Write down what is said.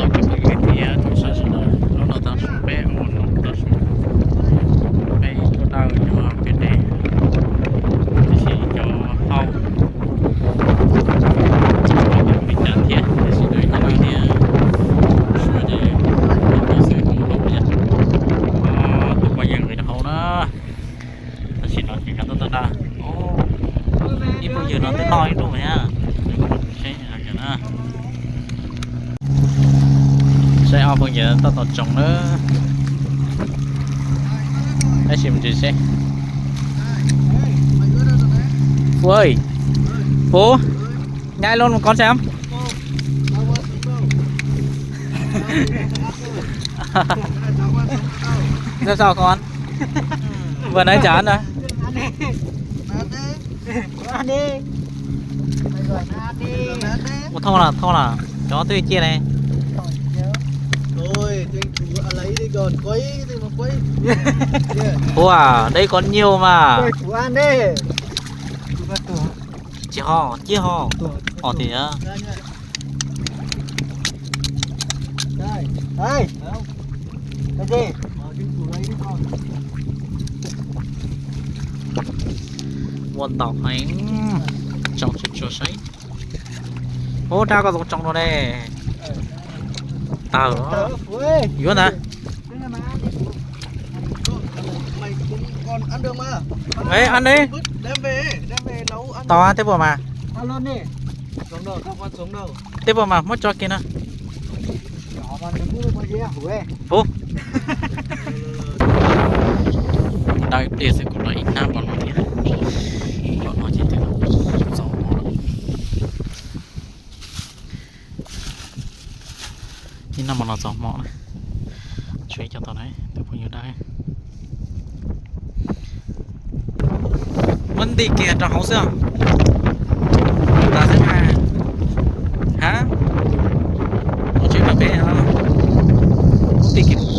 Cov phooj ywg thiab tsoom saib sawv daws, hnub no tau su peb ua no tau su peb tuaj dawj cov peb dej, tiam sis cov hauj li cas thiab, tiam sis lawv nyob no thiab, suav ces xwb tus phooj ywg, tus phooj ywg nqis rau hauv na. Tam sim no ces nkawd tuaj dawj, ib phooj ywg no twb noj ib lub thiab, seb na. Saib ob phooj ywg tab tom tsoos na. Tab sis mus ntsis seb. Phú ơi, Phú, nhảy luôn một con xem. Sao sao con? Vừa nãy chán rồi. Ua thauj lawm, thauj lawm, cov twb cia li. Ua, đây còn nhiều mà. Tsis ho, tsis ho. Ov tiag. Muaj ntau heev, tsoos tsuag tsuag saib. Ub, rab koj zoo tsoos no ne. Tawg, yuav ntag. Ê, ăn đi. Tos tej puas mas. Tej puas mas muab tso kiag na. Puv. Dawj ib pliag xwb kuv los ib hnab npaum no thiab. Npaum no ces twb txog hmo lawm. Ib hnab npaum no txog hmo na. Tshuav ib co tau na, tus phooj ywg dawj. Muab ntim kiag rau hauv xwb. Tas xwb mas. Ha? Ua tsis pab peb no. Muab ntim kiag rau